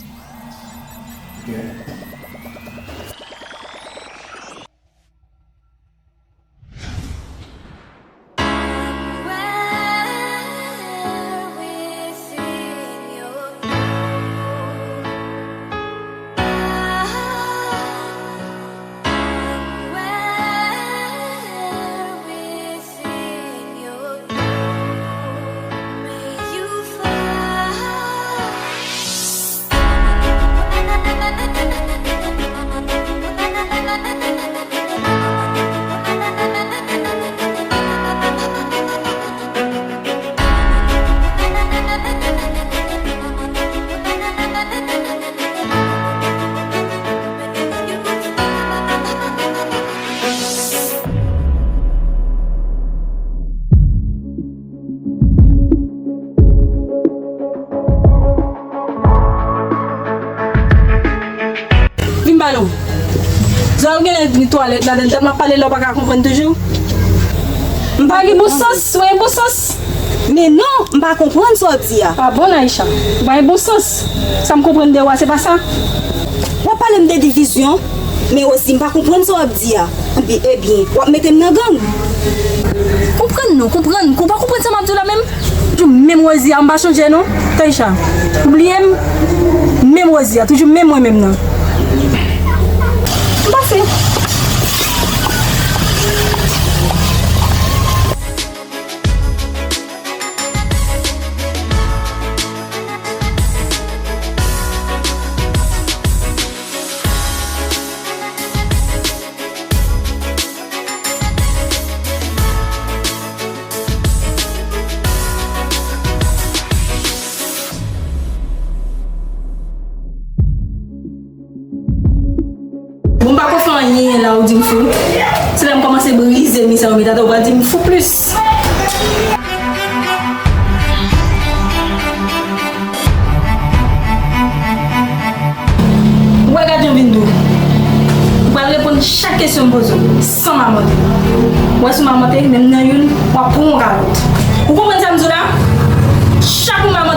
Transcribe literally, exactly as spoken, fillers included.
Ok. Vin ba nou. Zòrèy ou genlè ni twalèt ladan l, tèt m ap pale la, ou pa ka konprann toujou. M pa gen bon sans, ou pa gen bon sans. Men non, m pa konprann sa w ap di a. Ah bon, Aïcha, ou pa gen bon sans. Sa m konprann de ou a, se pa sa. W ap pale m de divizyon, men Rosie, m pa konprann sa w ap di a. Ebyen, ebyen, w ap mete m nan gang. Konprann non, konprann. Ou pa konprann sa m ap di w la menm? Toujou menm Rosie a, m pa chanje non. Taïcha, ou bliye m? Menm Rosie a, toujou menm mwen menm nan. M pase. Bon, m pa ko fè anyen la, ou di m fou. Se lè m kòmanse brize mi sa yo met atè, ou pral di m fou plis. Ou wè gad jan vin dou. Ou pral reponn chak kesyon m poze w, san mamòte. Ou wè si w mamòte, menm nan youn, w ap pran yon kalòt. Ou konprann sa m di w la? Chak ou mamòte,